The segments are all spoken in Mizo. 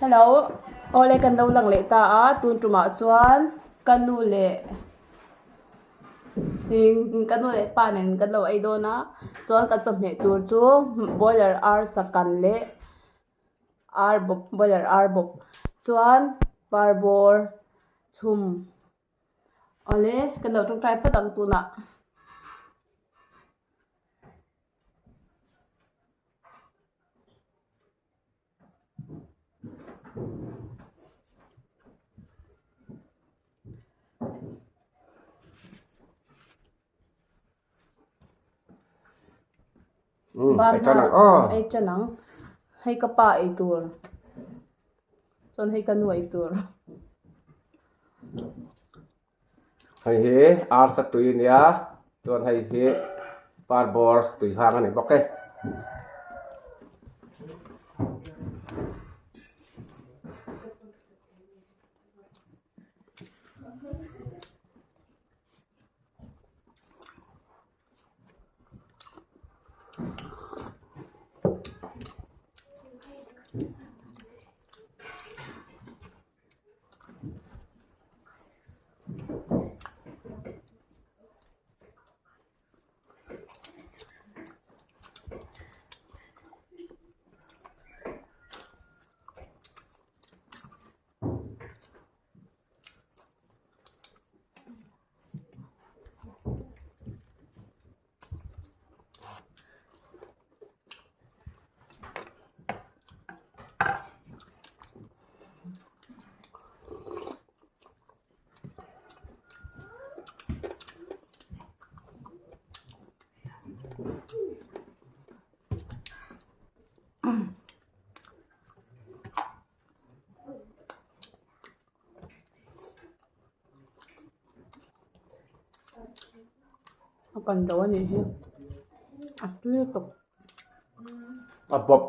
Hello awle kan lo lang leh ta a tun tumah chuan ka nu leh ka nu leh pa nen kan lo ei dawn a chuan kan chawhmeh tur chu boiler arsa kan leh ar bawp boiler ar bawp chuan parbawr chhum. Awle kan lo tawngtai phawt ang tunah. Bar hnar ei tan ang hei ka pa ei tur chuan hei ka nu ei tur. Hei hi arsa tui a nia chuan hei hi parbawr tui hang a ni bawk e. A kan lo a nih hi a tui lutuk. A bawp.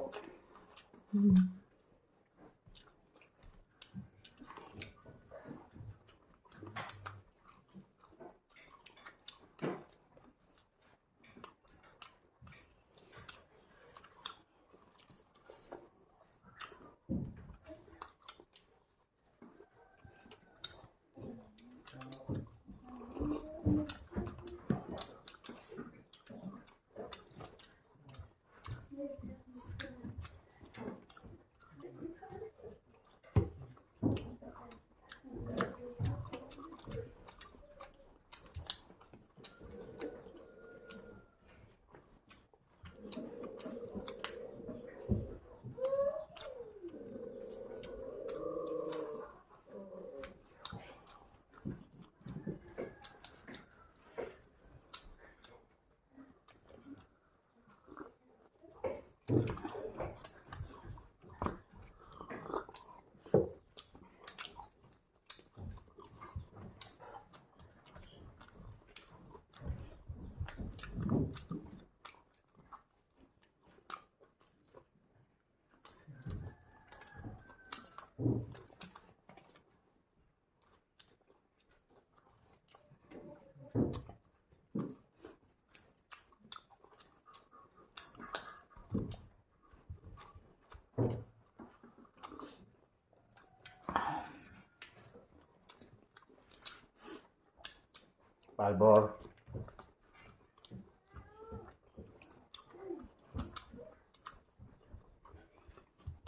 Palbawr.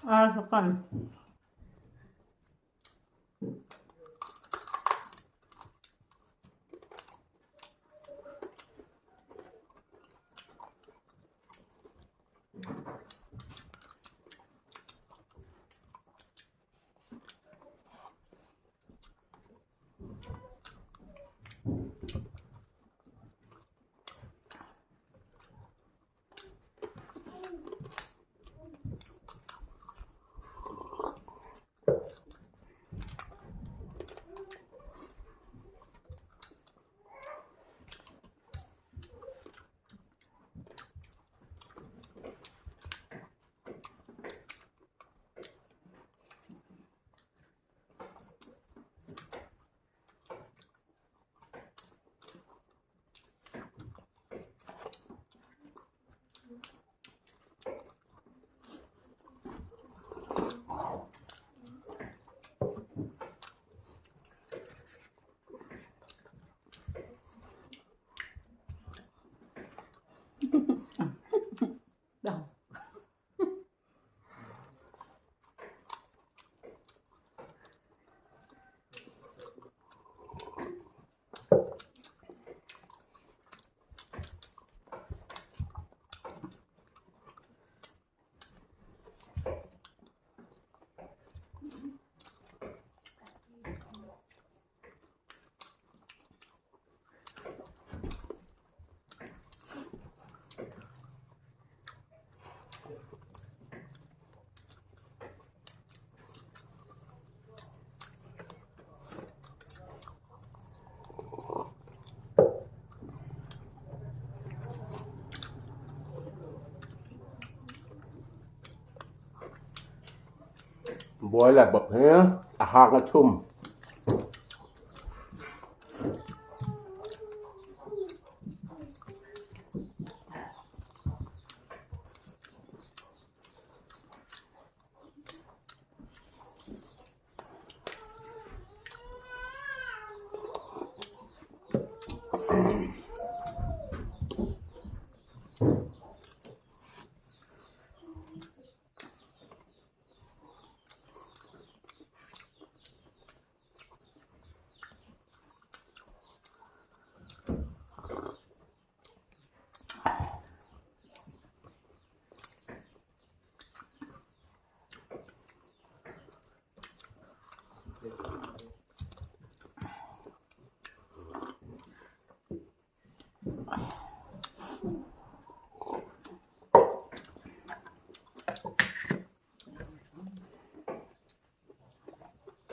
Arsa kan. Boiler bawp hi a hak a chhum.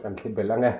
Kan thli belh ang e.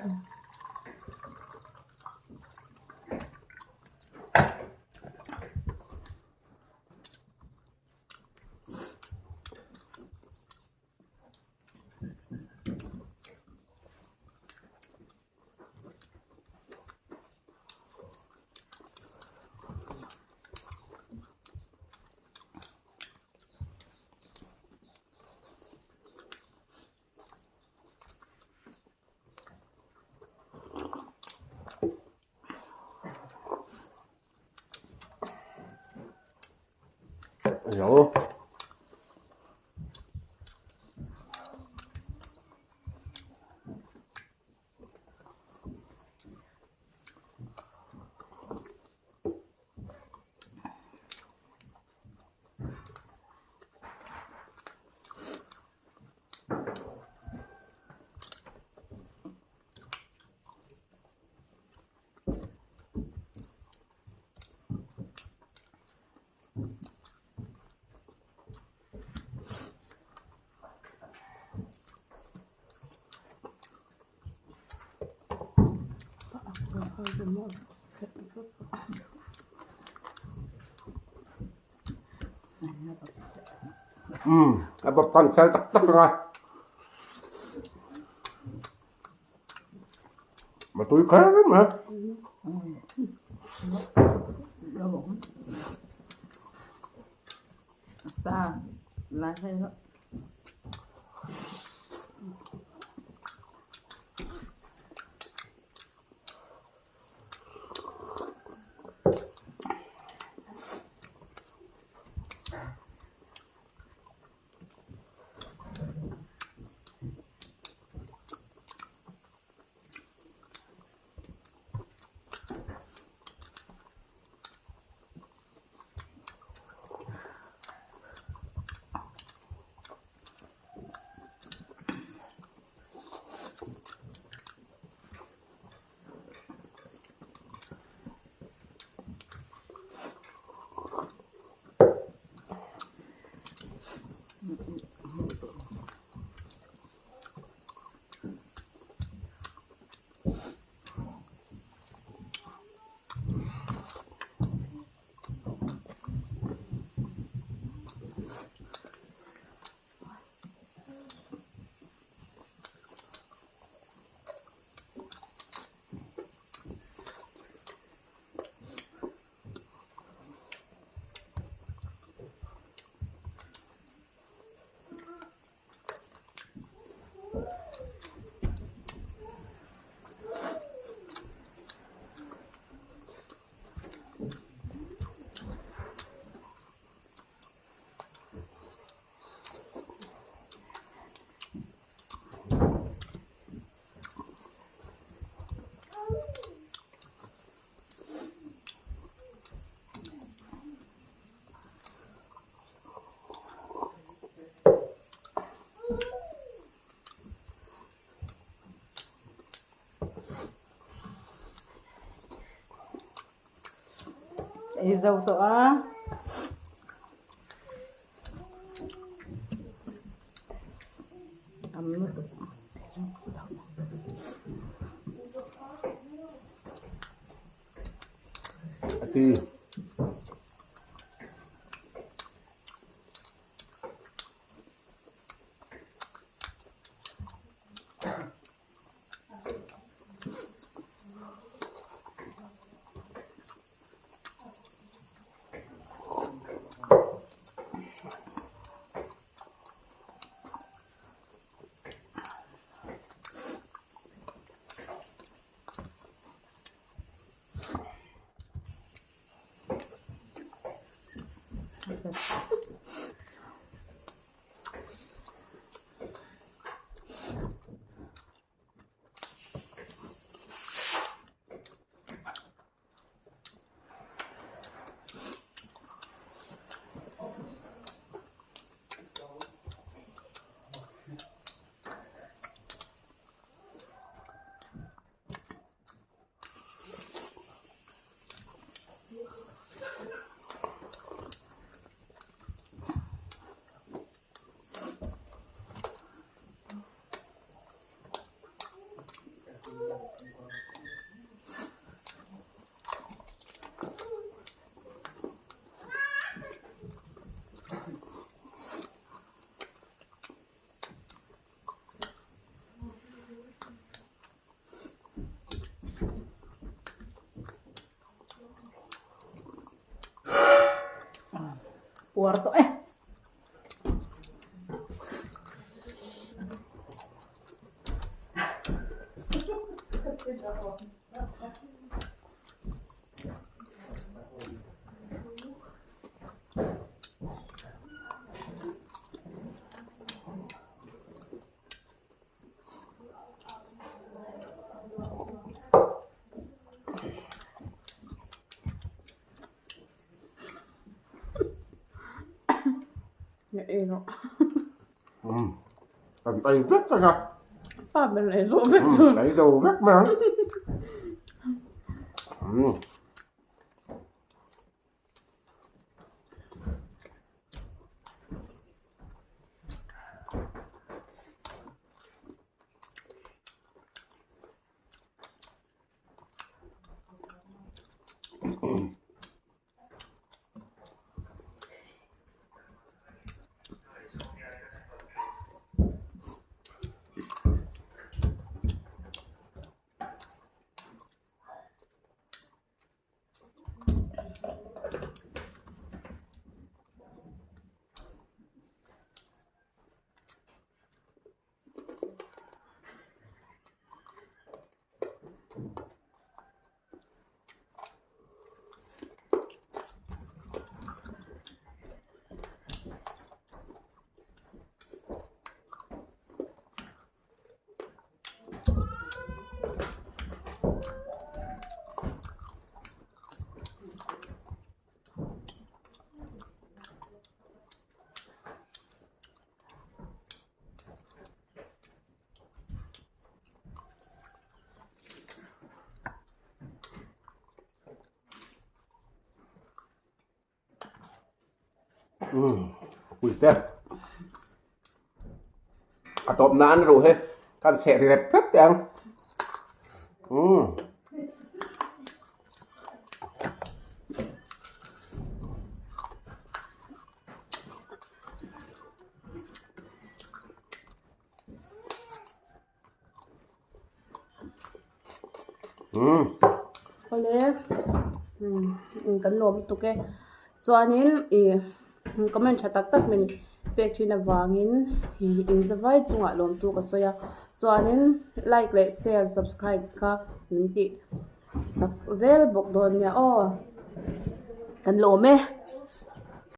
Zo. Umm a bawp kan fel tak tak ang a. A tui kher mai. Ei zo tawh a. A ti. Puar tawh e. Kan ei vek vek a. Pa ber ei zawh vek. Ei zo vek mai ang. Pui te a tawp nan ruh hi kan seh ri rep rep teh ang umm. Awle kan lawm lutuk e chuanin ih comment tha tak tak min pek thin avangin in zavai chungah lawmtu ka sawi a chuanin like leh share subscribe kha min tih sak zel bawk dawn nia aw kan lawm e.